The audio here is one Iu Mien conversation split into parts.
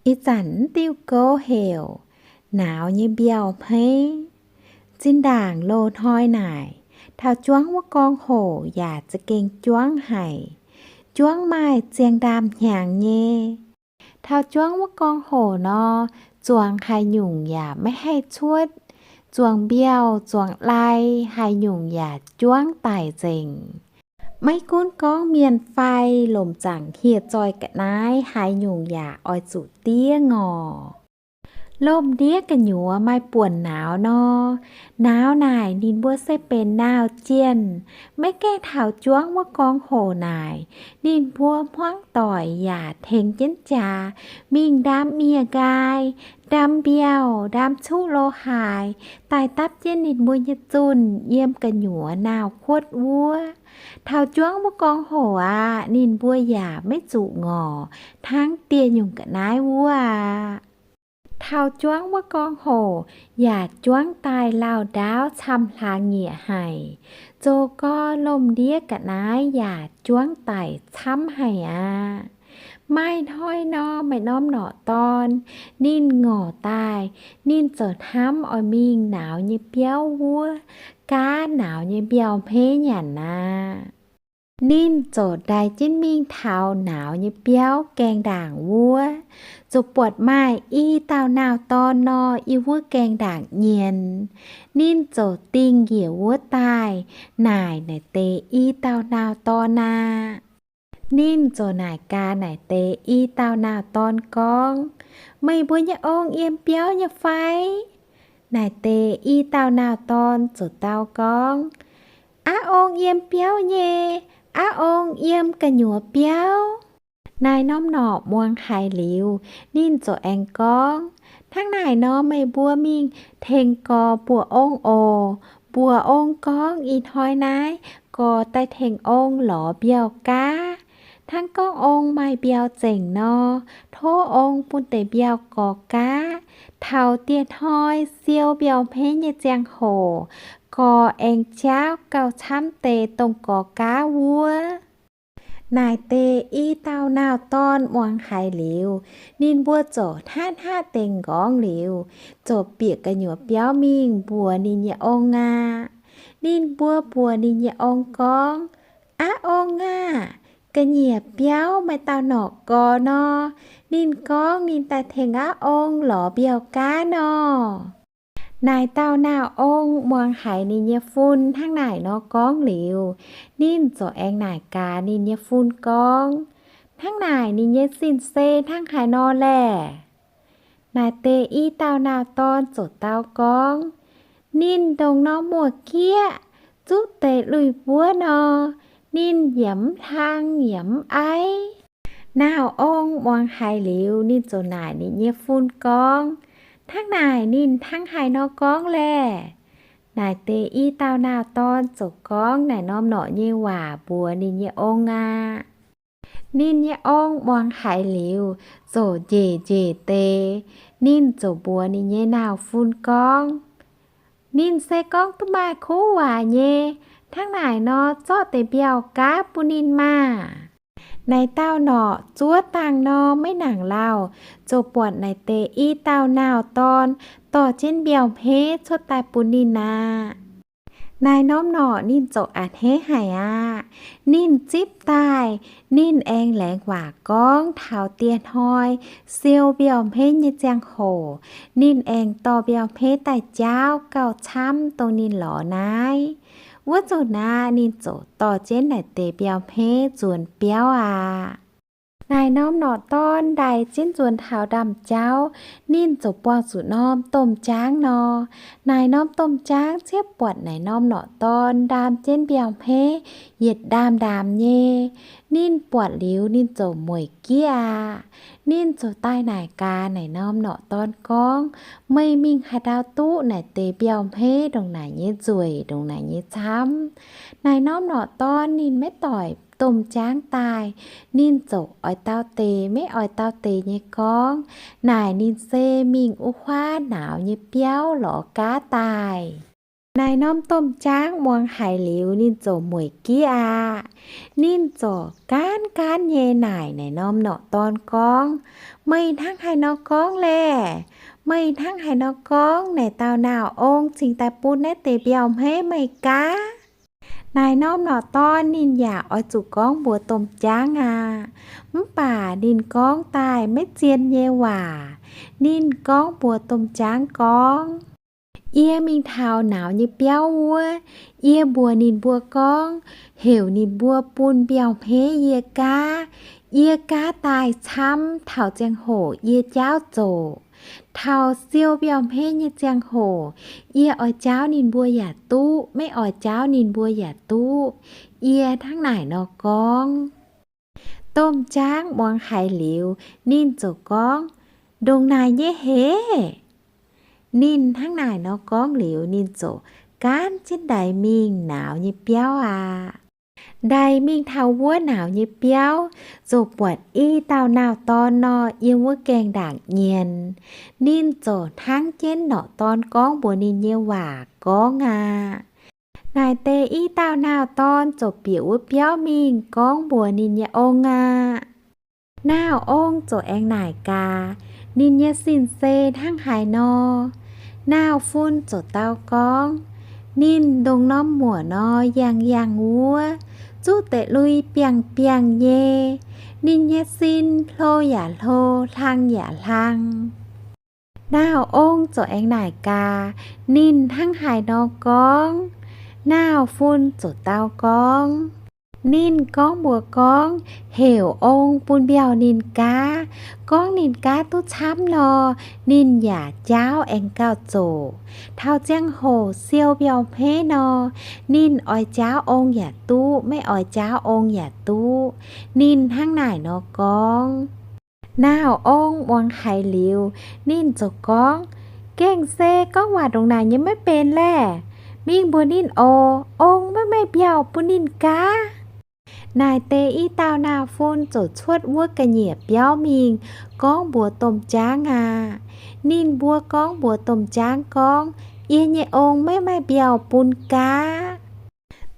Ih zanc m'diuh gouv heuc Nauz nyei mbiauh hmeiv. Zinh ndaangc loz-hnoi naaic, taux juangv wuov gorngv hoc yaac za'gengh juangv haic. Juangv maaih ziangh ndaamv-hnyangx nyei. Taux juangv wuov gorngv hoc nor, zuangx haaix nyungc yaac maiv haih cuotv. Zuangx mbiauh, zuangx lai, haaix nyungc yaac juangv daic nzengc. Maiv gunv gorngv mienh fai lomc zaangc hieh zoih ga'naaiv, haaix nyungc yaac oix zuqc diev ngorc. Lomh ndiev gu'nyuoz maaih buonc nauz nor, nauz naaic ninh mbuo se benx nauz jienh. Maiv gaengh taux juangv wuov gorngv hoc naaic, ninh mbuo hmuangv doic yaac tengx jienv jaax mingh ndaam miev nqaai, ndaam mbiauh, ndaam cuqv lo haaix, daaih dapv jienv ninh mbuo nyei zunh yiem gu'nyuoz nauz kuotv wuov. Taux juangv wuov gorngv hoc aqv, ninh mbuo yaac maiv zuqc ngorc hnangv dieh nyungc ga'naaiv wuov aqv. Taux juangv wuov gorngv hoc yaac juangv daaih lauh ndaauv camv hlaax nyieqc haic. Zoux gorx lomh ndiev ga'naaiv yaac juangv daic camv haic aqv. Maaih hnoi nor, maaih norm norqc dorn, ninh ngorc daaih, ninh ziouc hnamv oix mingh nauz nyei biauv wuov, gaav nauz nyei mbiauh hmeiv nyanc aqv. Ninh ziouc ndaix jienv mingh taux nauz nyei biauv gaengh ndaangc wuov, ziouc buatc maaih i dauh nauz dorn nor, yiem wuov gaengh ndaangc nyienx. Ninh ziouc dingh njiec wuov daaih naaic naaic deix i dauh nauz dorn aqv. Ninh ziouc naaic gaax naaic deix i dauh nauz dorn gorngv, Meih mbuo nyei ong yiem biauv nyei fai? Naaic deix i dauh nauz dorn ziouc dau gorngv, Aav ong yiem biauv nyei, aav ong yiem gu'nyuoz biauv. Naaic norm norqc muangx haiz liuz, ninh ziouc aengx gorngv, Hnangv naaic nor meih mbuo mingh tengx gorx mbuoqc ong oc. Mbuoqc ong gorngv ih hnoi naaiv gorx daaih tengx ong lorz mbiauh gaav. Hnangv gorngv ong maaih mbiauh zengc nor, tov ong bun deix mbiauh gorx gaav. Taux dieh hnoi siou mbiauh hmeiv nyei ziangh hoc, gorx aengx jaauv gauh camv deix dongh gorx gaav wuov. Naaic deix i dauh nauz dorn muangx haiz liuz, ninh mbuo ziouc hnatv hnatv dengx nqorngv liuz, ziouc bieqc gu'nyuoz biauv mingh mbuox ninh nyei ong aqv. Ninh mbuo mbuox ninh nyei ong gorngv, Aav ong aah! Ga'nyiec biauv maaih dauh norqc gorx nor, ninh gorngv ninh daaih tengx aav ong lorz mbiauh gaav nor. Naaic dauh nauz ong muangx haiz ninh nyei fun hnangv naaic nor gorngv liuz, ninh ziouc aengx naaic gaax ninh nyei fun gorngv, Hnangv naaic ninh nyei sin-sei hnangv haaix nor laeh? Naaic deix i dauh nauz dorn ziouc dau gorngv, Ninh ndongc norm muoz-kieqv zuqv deix lui-buov nor, ninh yaac mv hlang yaac mv aiv. Nauz ong muangx haiz liuz, ninh ziouc naaic ninh nyei fun gorngv, Hnangv naaic ninh hnangv haaix nor gorngv laeh? Naaic deix i dauh nauz dorn ziouc gorngv naaic norm norqc nyei waac mbuox ninh nyei ong aqv. Ninh nyei ong muangx haiz liuz, ziouc njiec njiec deix. Ninh ziouc mbuox ninh nyei nauz fun gorngv, Ninh se gorngv duqv maaih kuv waac nyei. Hnangv naaic nor, zorqv deix mbiauh gaav bun ninh maah! Naaic dauh norqc zuov dangh nor maiv nangc lauh, ziouc buatc naaic deix i dauh nauz dorn dorh jienv mbiauh hmeiv cuotv daaih bun ninh aqv. Naaic norm norqc ninh ziouc a'hneiv haic aqv. Ninh zipv daaih, ninh aengx laengz waac gorngv taux dieh hnoi siou mbiauh hmeiv nyei ziangh hoc, ninh aengx dorh mbiauh hmeiv daaih jaauv gauh camv dongh ninh lorz naaiv. Wuov zanc naaic ninh ziouc dorh jienv naaic deix mbiauh hmeiv nzuonx biauv aqv. Naaic norm norqc dorn ndaix jienv nzuonx taux ndaamv-jauv, ninh ziouc buangh zuqc norm domh jaangv nor. Naaic norm domh jaangv zieqv buatc naaic norm norqc dorn ndaam jienv mbiauh hmeiv yietc ndaamv-ndaamv nyei. Ninh buatc liuz ninh ziouc mueic gieqv aqv. Ninh ziouc daaih naaic gaax naaic norm norqc dorn gorngv, Meih mingh haaix ndau duqv naaic deix mbiauh hmeiv ndongc naaic nyei nzueic, ndongc naaic nyei camv? Naaic norm norqc dorn ninh maiv doic domh jaangv daaih. Ninh ziouc oix dau deix maiv oix dau deix nyei gorngv, naaic ninh se mingh wuov huaav nauz nyei biauv lorz gaav daaih. Naaic norm domh jaang muangx haiz liuz, ninh ziouc mueic gieqv aqv. Ninh ziouc gaanv gaanv nyei naaic naaic norm norqc dorn gorngv, Meih hnangv haaix nor gorngv laeh? Meih hnangv haaix nor gorngv naaic dauh nauz-ong cingx daaih bun naaiv deix mbiauh hmeiv meih gaav? Naaic norm norqc dorn ninh yaac oix zuqc gorngv mbuox domh jaang aqv. Mv baac ninh gorngv daaih maiv zien nyei waac. Ninh gorngv mbuox domh jaang gorngv, Yie mingh taux nauz nyei biauv wuov, yie mbuox ninh mbuo gorngv, heuc ninh mbuo bun mbiauh hmeiv yie gaav. Yie gaav daaih camv, taux ziangh hoc yie jaauv zoqc. Taux siou mbiauh hmeiv nyei ziangh hoc, yie oix jaauv ninh mbuo yaac duqv, maiv oix jaauv ninh mbuo yaac duqv. Yie hnangv naaic nor gorngv. Domh jaang muangx haiz liuz, ninh ziouc gorngv, Ndongc naaic nyei hec? Ninh hnangv naaic nor gorngv liuz, ninh ziouc gaanv jienv ndaix mingh nauz nyei biauv aqv. Ndaix mingh taux wuov nauz nyei biauv, ziouc buatc i dauh nauz-dorn nor yiem wuov gaengh ndaangc nyienx. Ninh ziouc hnangv jienv norqc dorn gorngv mbuox ninh nyei waac gorngv aqv. Naaic deix i dauh nauz-dorn ziouc bieqc wuov biauv mingh gorngv mbuox ninh nyei ong aqv. Nauz-ong ziouc aengx naaic gaax, ninh nyei sin-sei hnangv haaix nor. Nauz-fun ziouc dau gorngv, ninh ndongc norm muoc nor yangh yangh wuov, zuqv deix lui biangh biangh nyei. Ninh nyei sin hlo yaac hlo, hlang yaac hlang. Nauz-ong ziouc aengx naaic gaax, ninh hnangv haaix nor gorngv. Nauz-fun ziouc dau gorngv, ninh gorngv mbuox gorngv, heuc ong bun mbiauh ninh gaav. Gorngv ninh gaav duqv camv nor, ninh yaac jaauv aengx gauh zoqc. Taux ziangh hoc siou mbiauh hmeiv nor, ninh oix jaauv ong yaac duqv, maiv oix jaauv ong yaac duqv. Ninh hnangv naaic nor gorngv. Nauz-ong muangx haiz liuz, ninh ziouc gorngv, gengh se gorngv waac ndongc naaic nyei maiv benx laeh. Mingh mbuox ninh oc. Ong maiv maaih mbiauh bun ninh gaav. Naaic deix i dauh nauz-fun ziouc cuotv wuov ga'nyiec biauv mingh gorngv mbuox domh jaang aqv. Ninh mbuo gorngv mbuox domh jaang gorngv, yie nyei ong maiv maaih mbiauh bun gaav.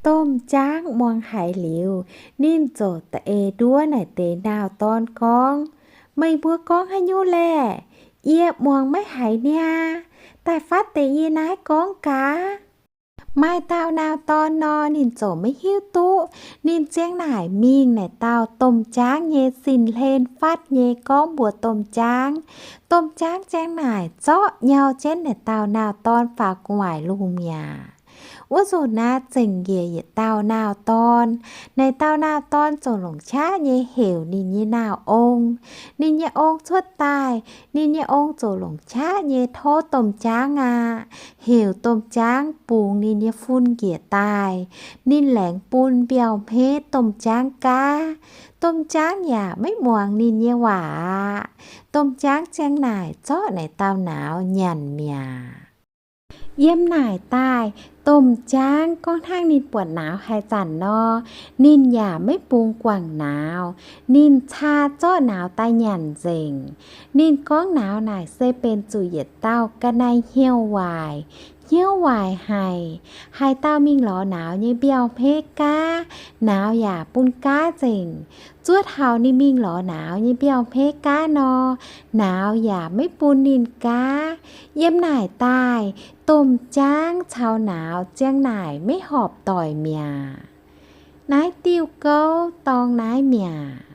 Domh jaang muangx haiz liuz, ninh ziouc da'eix nduov naaic deix nauz-dorn gorngv, meih mbuo gorngv haaix nyungc laeh? Yie muangx maiv haiz niaa. Daaih fatv deix yie naaiv gorngv gaax. Maaih dauh nauz-dorn nor, ninh ziouc maiv hiuv duqv. Ninh ziang naaic mingh naaic dauh domh jaang nyei sin-hlen fatv nyei gorngv mbuox domh jaang. Domh jaang ziang naaic zorqv nyau jienv naaic dauh nauz-dorn faaux gu'nguaaic lungh mi'aqv. Wuov nzunc naaiv zengc njiec yietc dauh nauz-dorn. Naaic dauh nauz-dorn ziouc longc qaqv nyei heuc ninh nyei nauz-ong. Ninh nyei ong cuotv daaih, ninh nyei ong ziouc longc qaqv nyei tov domh jaang aqv. Heuc domh jaang bungx ninh nyei fun njiec daaih. Ninh laengz bun mbiauh hmeiv domh jaang gaav. Domh jaang yaac maiv muangx ninh nyei waac aqv. Domh jaang ziang naaic zorqv naaic dauh nauz nyanc mi'aqv. Yiem naaic daaih, domh jaang gorngv hnangv ninh buatc nauz haaix zanc nor, ninh yaac maiv bungx guangc nauz. Ninh caa zorqv nauz daaih nyanc nzengc. Ninh gorngv nauz naaic se benx zuqc yietc dauh ga'naaiv hnyouv waaic. Hnyouv waaic haic. Haaix dauh mingh lorz nauz nyei mbiauh hmeiv gaav, nauz yaac bun gaav nzengc. Zuov taux ninh mingh lorz nauz nyei mbiauh hmeiv gaav nor, nauz yaac maiv bun ninh gaav. Yiem naaic daaih, domh jaang caux nauz ziang naaic maiv horpc doic mi'aqv. Naaiv diuh gouv dorng naaiv mi'aqv.